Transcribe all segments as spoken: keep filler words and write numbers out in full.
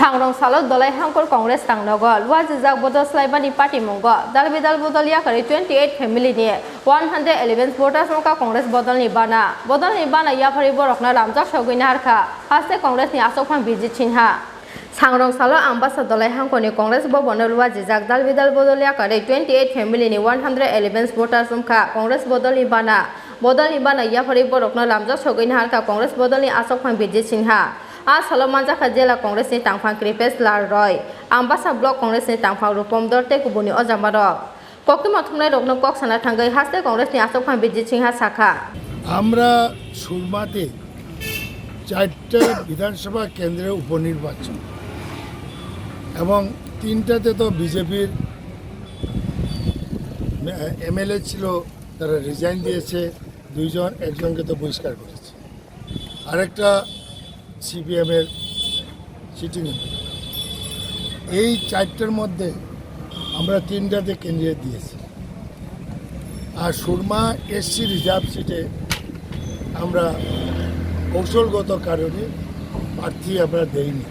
Sangrong salo Dolai Hangkor Congress tangnogo luajijak bodol swlaibani patimungo dalbidal bodol yakarwi twenty eight family ni one hundred eleven voters wngkha Congress bodolni bana. Bodolni bana yapharwi borokno lamjak sogwi naharkha haste Congress ni asokphang Bijit Sinha. Sangrong salo Ambasa Dolai Hangkorni Congress bobonno luajijak dalbidal bodol yakarwi twenty eight family ni one hundred eleven voters wngkha Congress bodolni bana. Bodolni bana yapharwi borokno lamjak sogwi naharkha Congress bodolni asokphang Bijit Sinha. A salo manjakha Jela Congress ni tangphang Kripesh Lal Roy, Ambasa Block Congress ni tangphang Rupom Dor tei kubuni ojamarok. Koktwma thumnairokno kok sana thangwi haste Congress ni asokphang Bijit Sinha sakha. আমরা সুরমাতে চারটা বিধানসভা কেন্দ্রে উপনির্বাচন এবং তিনটাতে তো বিজেপির এমএলএ ছিল, তারা রিজাইন দিয়েছে, দুইজন, একজনকে তো বহিষ্কার করেছে, আরেকটা সিপিএমের সিটিং এমএলএ। এই চারটার মধ্যে আমরা তিনটাতে ক্যান্ডিডেট দিয়েছি। আর সুরমা এসসি রিজার্ভ সিটে আমরা কৌশলগত কারণে প্রার্থী আমরা দেইনি।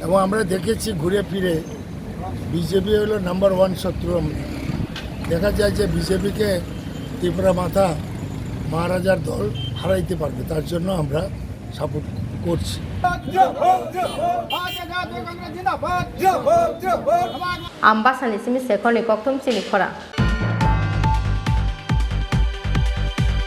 এবং আমরা দেখেছি ঘুরে ফিরে বিজেপি হলো নাম্বার ওয়ান শত্রু। আমরা দেখা যায় যে বিজেপিকে ত্রিপুরা মাথা মহারাজার দল হারাইতে পারবে, তার জন্য আমরা সাপোর্ট করছি। Ambasani simi sekhorni kokthum chini khorang.